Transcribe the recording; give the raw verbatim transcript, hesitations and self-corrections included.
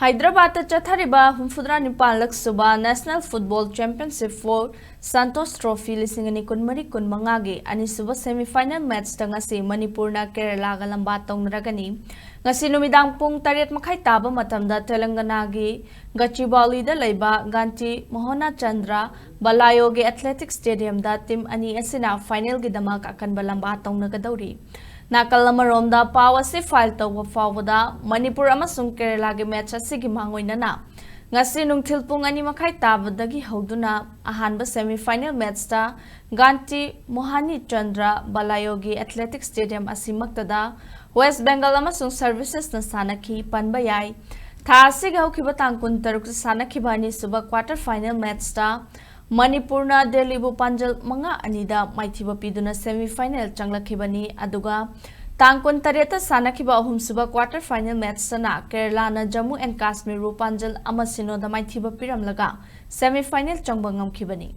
ꯍꯥꯏꯗ꯭ꯔꯕꯥꯗꯇ ꯆꯠꯊꯔꯤꯕ ꯍꯨꯝꯐꯨꯇꯔꯥ ꯅꯤꯄꯥꯟꯂꯛ ꯁꯨꯕ National Football Championship for Santosh Trophy ꯂꯤꯁꯤꯡ ꯑꯅꯤ ꯀꯨꯟꯃꯔꯤ ꯀꯨꯟꯃꯉꯥꯒꯤ ꯑꯅꯤꯁꯨꯕ semi final matchꯇ ꯉꯁꯤ ꯃꯅꯤꯄꯨꯔꯅ ꯀꯦꯔꯂꯥꯒ ꯂꯝꯕꯥ ꯇꯧꯅꯔꯒꯅꯤ꯫ ꯉꯁꯤ ꯅꯨꯃꯤꯗꯥꯡ ꯄꯨꯡ ꯇꯔꯦꯠ ꯃꯈꯥꯏ ꯇꯥꯕ ꯃꯇꯝꯗ ꯇꯦꯂꯪꯒꯅꯥꯒꯤ ꯒꯆꯤꯕꯧꯂꯤꯗ ꯂꯩꯕ ꯒꯥꯟꯇꯤ ꯃꯣꯍꯅ ꯆꯟꯗ꯭ꯔ ꯕꯂꯥꯌꯣꯒꯤ Athletic Stadiumꯗ team ꯑꯅꯤ ꯑꯁꯤꯅ finalꯒꯤꯗꯃꯛ ꯑꯀꯟꯕ ꯂꯝꯕꯥ ꯇꯧꯅꯒꯗꯧꯔꯤ꯫ ꯅꯥꯀꯜ ꯑꯃꯔꯣꯝꯗ ꯄꯥꯎ ꯑꯁꯤ file ꯇꯧꯕ ꯐꯥꯎꯕꯗ ꯃꯅꯤꯄꯨꯔ ꯑꯃꯁꯨꯡ ꯀꯦꯔꯂꯥꯒꯤ match ꯑꯁꯤꯒꯤ ꯃꯥꯡꯑꯣꯏꯅꯅ ꯉꯁꯤ ꯅꯨꯡꯊꯤꯜ ꯄꯨꯡ ꯑꯅꯤ ꯃꯈꯥꯏ ꯇꯥꯕꯗꯒꯤ ꯍꯧꯗꯨꯅ ꯑꯍꯥꯟꯕ semi final matchꯇ ꯒꯥꯟꯇꯤ ꯃꯣꯍꯅꯤ Chandra ꯕꯂꯥꯌꯣꯒꯤ Athletic Stadium ꯑꯁꯤꯃꯛꯇꯗ West Bengal ꯑꯃꯁꯨꯡ Servicesꯅ ꯁꯥꯟꯅꯈꯤ ꯄꯟꯕ ꯌꯥꯏ꯫ ꯊꯥ ꯑꯁꯤꯒꯤ ꯍꯧꯈꯤꯕ ꯇꯥꯡ ꯀꯨꯟꯇꯔꯨꯛꯇ ꯁꯥꯟꯅꯈꯤꯕ ꯑꯅꯤꯁꯨꯕ quarter final matchꯇ ꯃꯅꯤꯄꯨꯔꯅ ꯗꯦꯜꯂꯤꯕꯨ ꯄꯥꯟꯖꯜ ꯃꯉꯥ ꯑꯅꯤꯗ ꯃꯥꯏꯊꯤꯕ ꯄꯤꯗꯨꯅ semi final ꯆꯪꯂꯛꯈꯤꯕꯅꯤ꯫ ꯑꯗꯨꯒ ꯇꯥꯡ ꯀꯨꯟꯇꯔꯦꯠꯇ ꯁꯥꯟꯅꯈꯤꯕ ꯑꯍꯨꯝꯁꯨꯕ quarter final matchꯇꯅ ꯀꯦꯔꯂꯥꯅ ꯖꯝꯃꯨ and ꯀꯥꯁꯃꯤꯔꯕꯨ ꯄꯥꯟꯖꯜ ꯑꯃ ꯁꯤꯅꯣꯗ ꯃꯥꯏꯊꯤꯕ ꯄꯤꯔꯝꯂꯒ semi final ꯆꯪꯕ ꯉꯝꯈꯤꯕꯅꯤ꯫